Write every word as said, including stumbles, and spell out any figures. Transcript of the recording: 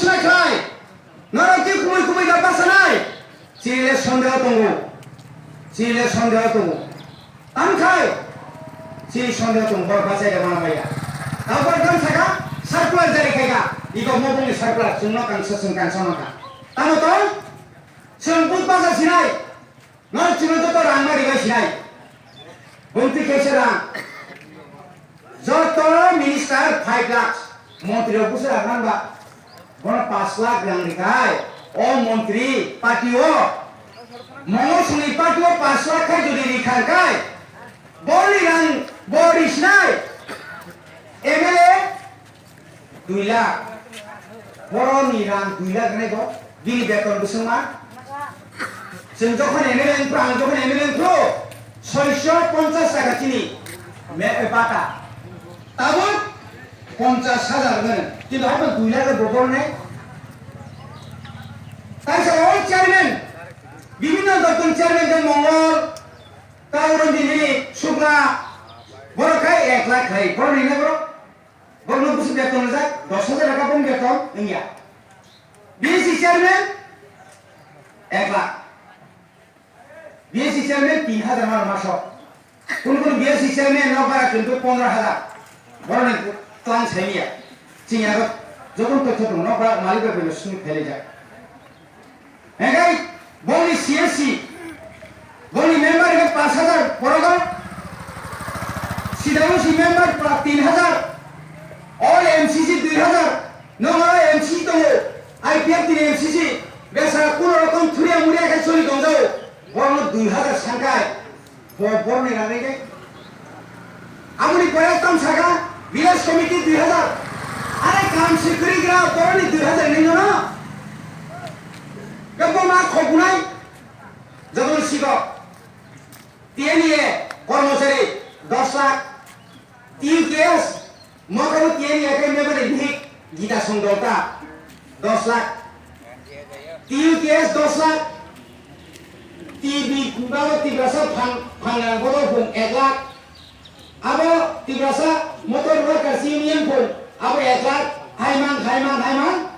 Nakhai, norok ki kumui kumui da basanai. Chini le sondeho tongo. Chini le sondeho tongo. Tamo khai? Chini sondeho tongo, bor bachai da bana baiya. Tabor dam saka, circular jari khaika. Iko mobongni circular, chwngno kangsa, chwng kangsa mankha. Tamo tong? Chwng bud bacha sinai. Nang chwngno joto rang ma ribai sinai. Bonti kaisa rang. Joto minister five lakhs, montri rok busa rang nang ba. Bono pash lakh rang rikai. O montri party o. Mongol songni party o pash lakh khai jodi rikha kai. Boni rang bo risinai. M L A dui lakh. Boroni rang dui lakh wnai bo. Bini beton bwswngma. Chwng jokhon M L A wngphru, ang jokhon M L A wngphru, soiso ponchas taka chini me-, bata. Tabuk ponchas hajar wngmano. Kintu haikhe dui lakh bo borne. Kaisa o chairman, bibhinno doptor chairman je Mongol, Tauron Dini, Sukla, borok khai ek lakh khai, borok nini borok. Borokno bwswk beton rijak, dos hajar taka boni beton wngya. B S C chairman ek lakh. B S C chairman tin hajar mano maso. Kunu kunu B S C chairman nok bara kintu pondro hajar. Borokni tlang saimiya. Chini aro jokhon totho tongo, nok bara malik bai bai simi phailaijak. Hingke boni C S C, boni member hingke pash hajar borok o, C W C member pura tin hajar, all M C C dui hajar, nongora M C C tongo, I P F T ni M C C, besa kuno rokom thuria muria khe choli tongjao, borokno dui hajar sangkai. Bo borni rang rege. Amoni pore tam saka village committee dui hajar. Are kam sikri gra boroni dui hajar ni nono. Kebo ma khokunai. Jabon siko. T N E kormochari dos lakh. T U K S Mokabo T N E kai mebani bihik Gita Songdolta dos lakh. T U K S dos lakh. T B babo Tiprasa phang, phang bodol phung ek lakh. Abo Tiprasa Motor Workers Union phung abo ek lakh. Haimang, haimang, haimang.